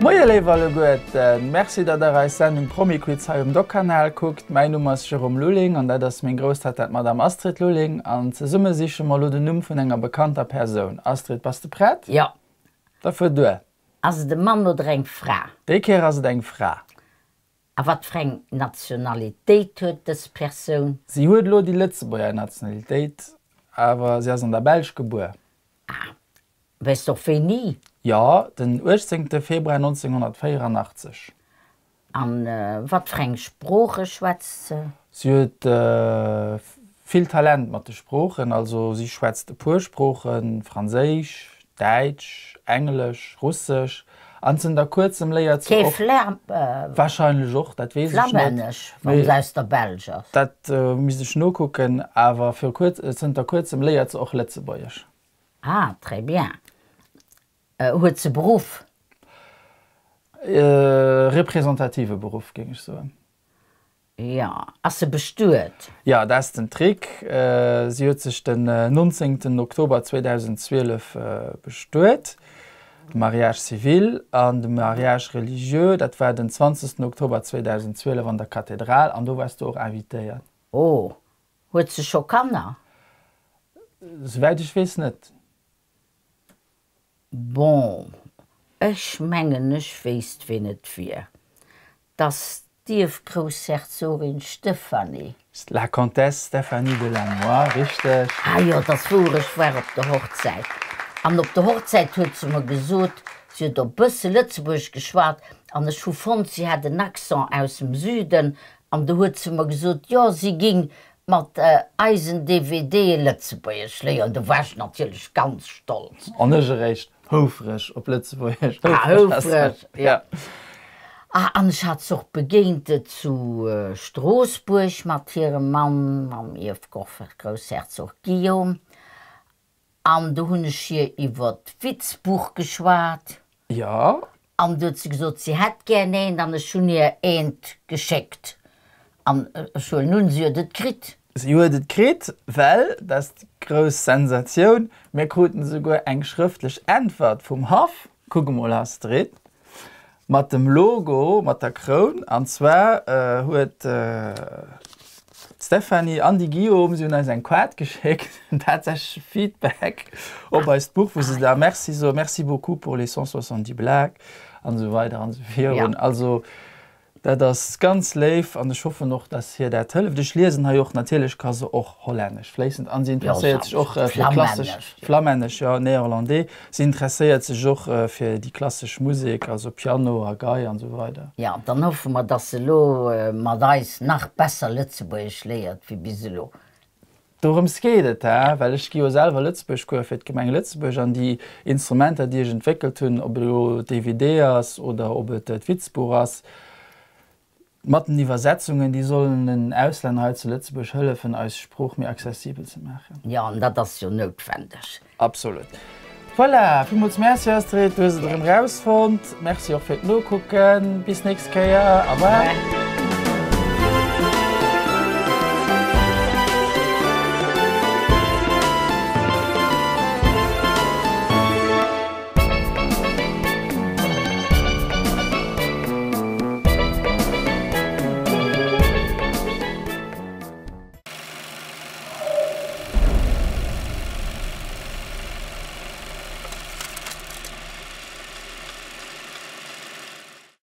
Moie léif alleguerten, Merci datt der eis Sendung Promiquiz hei um Doc-Kanal kuckt. Mäin Numm ass Jérôme Lulling an dat ass meng Grousstatta d'Madame Astrid Lulling an zesumme siche mer elo den Numm vun enger bekannter Persoun. Astrid, bass de prett? Jo. Da fuer duer. Ass et e Mann oder eng Fra? Déi Kéier ass et eng Fra. A wat fir eng Nationalitéit huet dës Persoun? Si huet elo déi Lëtzebuerger Nationalitéit, awer si ass an der Belsch gebuer. Ah, weess de och wéini? Jo, den 18 Februar 1984. A wat fir eng Sprooche schwätzt se? Si huet vill Talent mat de Sproochen, also si schwätzt e puer Sproochen, Franséisch, Däitsch, Englesch, Russesch an zënter kuerzem léiert se Kee och, warscheinlech och, dat weess ech net, Flammännesch, wann se aus der Belsch ass. Dat misst ech nokucken, awer viru kuerz, zënter kuerzem léiert se och Lëtzebuergesch. Ah, très bien. Huet se Beruff? E representative Beruff, géing ech soen. Jo. Ass se bestuet? Jo, dat ass den Trick. Si huet sech den 19 Oktober 2012 bestuet, de Mariage civil an de Mariage religieux, dat war den 20 Oktober 2012 an der Kathedral an do waars du och invitéiert. Oh, huet se scho Kanner? Souwäit ech weess net. Bon, ech mengen ech wéisst ween et wier. 't ass d'Ierfgroussherzogin Stéphanie. La Comtesse Stéphanie de Lannoy, richteg. Ah jo, 't ass wouer, ech war op der Hochzäit. An op der Hochzäit huet se mer gesot, si huet och bësse Lëtzebuergesch geschwat an ech hu fonnt, si hätt en Accent aus dem Süden an du huet se mer gesot, jo, si ging Mat eisen DVDe Lëtzebuergesch léieren, do war ech natierlech ganz stolz. An ech eréischt houfreg op Lëtzebuergesch. Ah, houfreg, jo. Ah, an ech hat se och begéint zu Stroossbuerg mat hirem Mann, mam Ierfgroussherzog Guillaume. An do hunn ech hir iwwer d'Witzbuch geschwat. Jo. An du huet se gesot, si hätt gär eent, an ech hunn hir eent geschéckt. An ech huelen un, si huet et kritt. Si huet et kritt, well, dat ass d'grouss Sensatioun, mir kruten esouguer eng schrëftlech Äntwert vum Haff, kuck emol Astrid, Mat dem Logo mat der Kroun. An zwar huet d'Stéphanie an de Guillaume, si hunn eis eng Kaart geschéckt, tatsächlech Feedback op eist Buch, wou se da Merci soen, Merci beaucoup pour les 170 blagues an esou weider an esou virun. Also Dat ass ganz léif an ech hoffen och, dass hir dat hëlleft. Ech liesen hei och, natierlech ka se och Hollännesch fléissend an si interesséiert sech och fir klassesch, Flammännesch, jo, Néerlandais. Si interesséiert sech och fir déi klassesch Musek, also Piano a Gei an esou weider. Jo, dann hoffe mer, dass se elo mat eis nach besser Lëtzebuergesch léiert wéi bis elo. Dorëms geet et, hä? Well ech gi jo selwer Lëtzebuerg-Cours fir d'Gemeng Lëtzebuerg an déi Instrumenter, déi ech entwéckelt hunn, ob et elo d'DVD ass oder ob et d'Witzbuch ass, mat den Iwwersetzungen, déi sollen den Auslänner hei zu Lëtzebuerg hëllefen, eis Sprooch méi accessibel ze maachen. Jo, an dat ass jo noutwendeg. Absolut. Voilà, villmools Merci Astrid, du hues et erëm rausfonnt. Merci och fir d'Nokucken. Bis nächst Kéier. Au revoir.